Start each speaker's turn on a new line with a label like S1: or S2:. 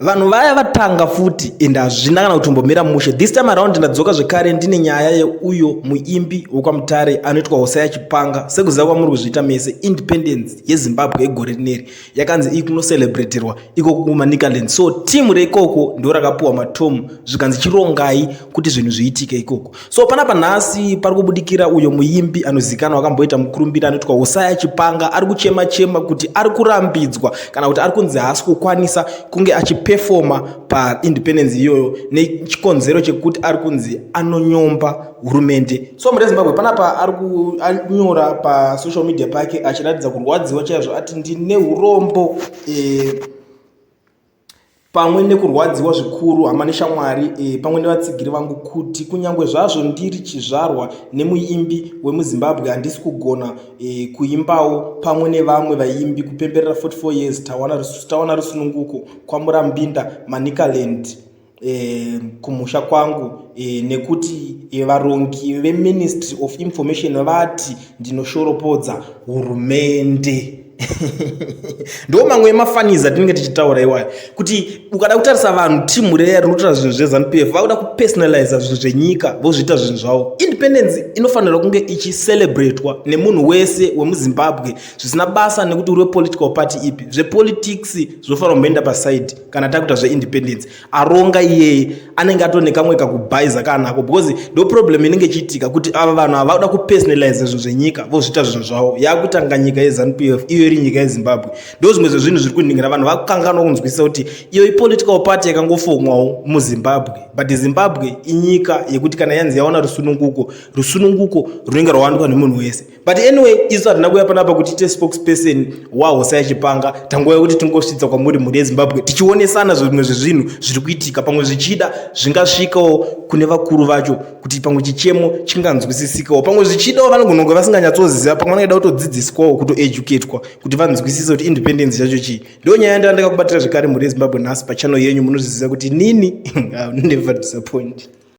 S1: Vanhu vaya vatanga futi and hazvina kana kutombomira mushe. This time around ndadzoka zvekare ndine nyaya yeuyo muimbi wekwaMutare anoitwa Hosea Chipanga. Sekuziva kwamuri kuzviita mese, independence yeZimbabwe yegore rineri yakanzi iri kunocelebreterwa ikoko kuManicaland. So team reikoko ndo rakapuwa matomu zvikanzi chirongai kuti zvinhu zviitike ikoko. So panapa nhasi pari kubudikira uyo muimbi anozikanwa akamboita mukurumbira anoitwa Hosea Chipanga ari kuchema chema kuti ari kurambidzwa kana kuti ari kunzi haasi kukwanisa kunge achipefoma paindependence iyoyo nechikonzero chekuti ari kunzi anonyomba hurumende. So mune Zimbabwe panapa ari kunyora pasocial media pake achiratidza kurwadziwa chaizvo ati ndine urombo eh, pamwe nekurwadziwa zvikuru hama neshamwari e, pamwe nevatsigiri vangu kuti kunyange zvazvo ndiri chizvarwa nemuimbi wemuZimbabwe handisi kugona e, kuimbawo pamwe nevamwe vaimbi kupemberera 44 years tawana, tawana rusununguko kwaMurambinda Manicaland e, kumusha kwangu e, nekuti e, varongi veMinistry of Information vati ndinoshoropodza hurumende. Ndo mamwe emafanizi atinenge tichitaura iwayo kuti ukada kutarisa vanhu timu reya rinotora zvinhu zveZANU PF vakuda kupersonaliza zvinhu zvenyika vozviita zvinhu zvavo. Independence inofanira kunge ichicelebratwa nemunhu wese wemuZimbabwe zvisina basa nekuti uri wepolitical party ipi. Zvepolitics zvinofanira kumboenda paside kana takuita zveindependence. Aronga iyeye anenge atori nekamwe kakubhaiza kaanako because ndo problem inenge ichiitika kuti ava vanhu ava vakuda kupersonalize zvinhu zvenyika vozviita zvinhu zvavo. Yakutanga nyika yeZANU PF iyo iri nyika yeZimbabwe. Ndo zvimwe zvezvinhu zviri kuningira vanhu vakukanganwa kunzwisisa kuti iyo ipolitical party yakangofomwawo muZimbabwe, but Zimbabwe inyika yekuti kana yanzi yawana rusununguko, rusununguko runenge rwawanikwa nemunhu wese. But anyway, isu hatina kuuya panapa kuti tiite spokesperson waHosea Chipanga, tangouya kuti tingosvitsa kwamuri mhuri yeZimbabwe tichionesana zvimwe zvezvinhu zviri kuitika, pamwe zvichida zvingasvikawo kune vakuru vacho kuti pamwe chichemo chinganzwisisikawo, pamwe zvichidawo vanogona kunge vasinganyatsoziva, pamwe vanenge da kutodzidziswawo kutoeducatwa kuti vanzwisise kuti independence yacho chii. Ndo nyaya yandanga ndakakubatira zvekare mhuri yeZimbabwe nhasi pachannel yenyu. Munozviziva kuti nini never disappoint.